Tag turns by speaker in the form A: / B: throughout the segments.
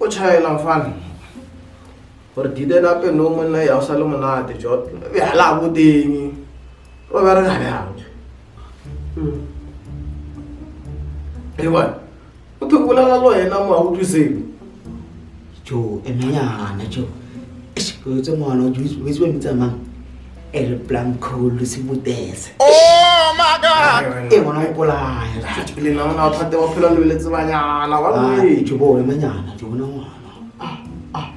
A: O tšhaela mfana gore dide nape no monna ya o sa le monate jo bjala bo teng o bereka bjang e bona o tho bolela le wena mo a utlwe seo.
B: Jo, emenyana jo. Eish, o itse ngwana o itse ba mmitsa mang? El Blanco Lucy Butese.
C: Oh my God!
B: E ngwana o mpolaya.
A: Le nna mona o thate wa phela lebeletse banyana ba.
B: Ah, jo bona manyana, jo bona ngwana. Ah, ah.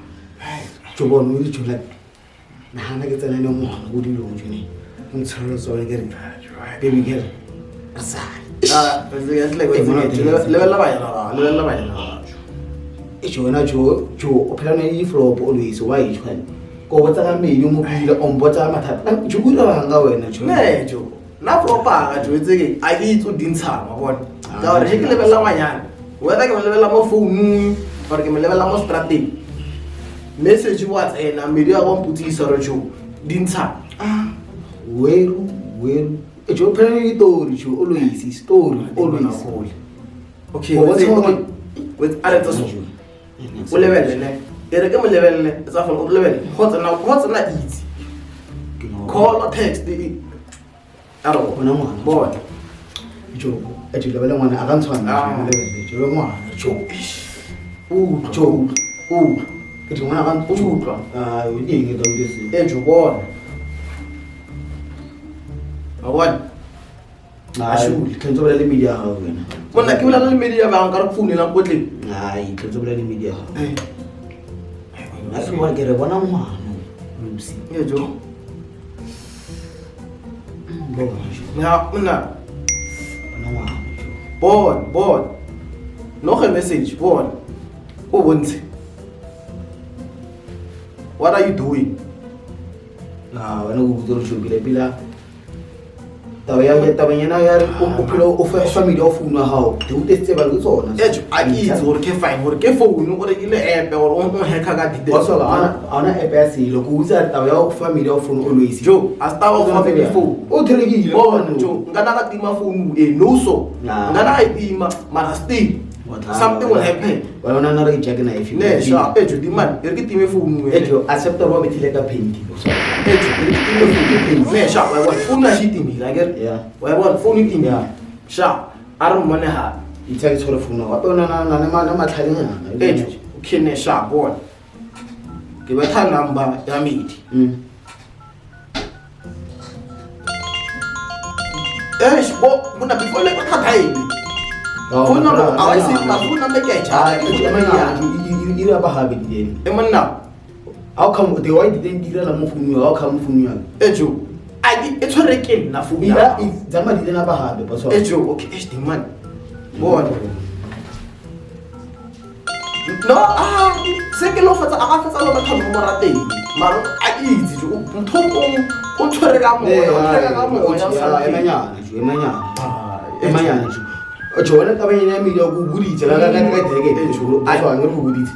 B: Jo bona o itse jo like nagana ke tsena le ngwana ko dilong jo ne. O ntshwere tsone ke re baby girl. Re sale.
A: Ah, lebelela banyana ba, lebelela banyana ba.
B: E jo wena jo jo o phela ne e flop always why jo? Ko botsa ka medi mo pila o mpotsa ka mathata. Jo o dirang ka wena jo?
A: Ne jo nna flopaga jo tse ke a ke itse o dintshang wa bona ka gore ge ke lebelela ngwanyana, whether ke mo lebelela mo founung or ke mo lebelela mo strateng, message wa tsena medi ya go mpotsisa gore jo dintshang.
B: Ah, weru weru. E jo phela le ditori jo always story always.
A: Okay.
B: O bontsha gore-
A: Wait, a re tse so o lebelele ne e re ke mo lebelele tsa fone o lebelele go tsena itse call or text e a re
B: Bona ngwana.
A: Bona.
B: Jo, e jo lebele ngwana a ka ntshwana.
A: Ah.
B: Lebele jo ngwana jo. Utlwa jo utlwa. Ke di ngwana ka
A: Utlwa.
B: Ah, o di eng e tlo se.
A: E jo bona wa bona.
B: Ai, tlhentse bolela le media ya gago wena.
A: Monna ke bolela le media bang ka re founela ko tleng.
B: Ai, tlhentse bolela le media ya gago. A se bona ke re bona ngwana. Lucy.
A: E jo.
B: Bona jo.
A: Ya monna.
B: Bona ngwana jo.
A: Bona bona noge message bona o bontshe what are you doing.
B: Ah, wena o botse re shopile pila. Taba ya taba nyana ya re o phela o fa family o phone ya gago. Di o tetse ba le tsona.
A: E jo a ke itse gore ke fine gore ke phone o rekile app gore o hacka ka dite.
B: Wa sola ana app ya selo ko utsa taba ya family o phone always.
A: Jo a sta o family phone.
B: O therekile.
A: Bona jo nka na ka tima phone e no so.
B: Nah.
A: Nka na ka e tima mara still something will happen.
B: Wa ona na re jack na if.
A: Ne sha e jo di man e re ke time phone
B: E jo accept wa bethile ka paint.
A: E jo e re ke time phone ne sha wa bona phone a shi timile akere.
B: Yeah.
A: Wa bona phone e timile.
B: Yeah.
A: Sha a re mmone hape.
B: Itse ke tshwere phone wa ona na na na matlhalenyana.
A: E jo okay ne sha bona ke betha number ya medi. Eish, bo monna before le ka time phone number a wa se ka phone number ke a
B: Ah,
A: e ja ke ya
B: ira ba gabe di
A: e monna.
B: How come the why didn't direla mo phone ya? How come phone ya?
A: E jo a ke e tshwere ke nna phone
B: Ira
A: ya.
B: zama di tsena ba gabe ba
A: E jo okay eish di man bona no ah se ke lo fetsa a ka fetsa lo batho mo rateng mara a ke itse jo ntho o tshwere ka moya o tshwere ka moya o sa
B: Emanyana jo emanyana.
A: Ah, e jo.
B: Emanyana jo. Jo wena taba ena ya media go boditse la ka ka direke jo a tswa ngre go boditse.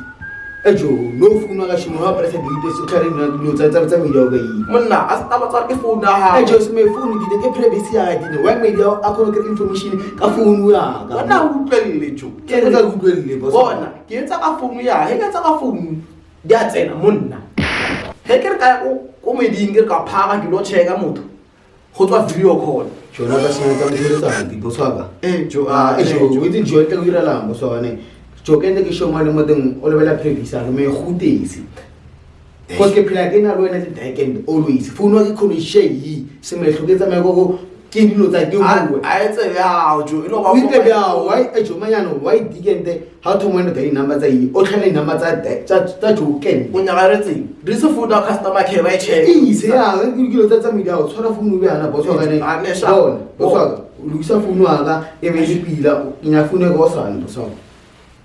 B: E jo no phone ka shimo ha press delete se tlare nna dilo tsa tsa tsa media o ka itse.
A: Monna a se taba tsa ke phone ya gago.
B: E jo se me phone di ke privacy ya dine why media a khone kry information ka phone ya ka.
A: Bona o utlwelele jo.
B: Ke re ka utlwelele boss.
A: Bona ke etsa ka phone ya he ke etsa ka phone di a tsena monna he ke re ka ya ko meding ke re ka phaka ke lo checka motho go tswa video call.
B: Jona ka sena tsa motho letsatsi boss wa ka.
A: E jo.
B: Ah, e jo o itse jo tla go irelang boss wa ka ne. Jo ke ne ke shoma le mo teng o lebela privacy ya me go tese. Cause ke phela ke na le wena le weekend always. Phone wa ke khone share yi se me hloke tsamaya go ke dilo tsa ke bue.
A: A etse bjao jo e no ba.
B: O itse bjao why e jo manyano why weekend ha o thoma wena di number tsa yi o tlhela di number tsa tsa jo ken.
A: O nyaka re tseng re se phone ya customer care ba e check.
B: E se ya ke dilo tsa tsa media o tshwara phone o bjana boss wa ka ne.
A: Ah, ne, sha.
B: Bona boss wa ka o lokisa phone wa ka e be le pila ke nya phone ka o sane boss wa ka.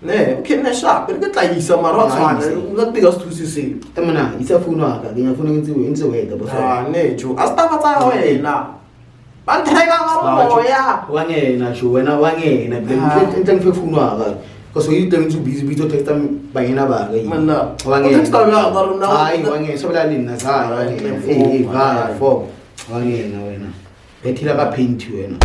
A: Ne okay ne sha ke tla isa mara wa tshwana o ka tika se thuse seo.
B: E mona isa phone wa ka ke nya phone ke ntse ntse weta boss wa ka.
A: Ah ne jo a se taba tsa wena ba ntheka ka moya.
B: Wa ngena jo wena wa ngena
A: Ah.
B: ntle ntle phone wa ka. Because you teng too busy busy text banyana ba ka.
A: Monna
B: Wa
A: o
B: ngena.
A: texta bjang ka rona?
B: Ai wa ngena so bela le nna sa wa ngena. Eh eh va fo. Wa ngena wena. Bethila ka paint wena.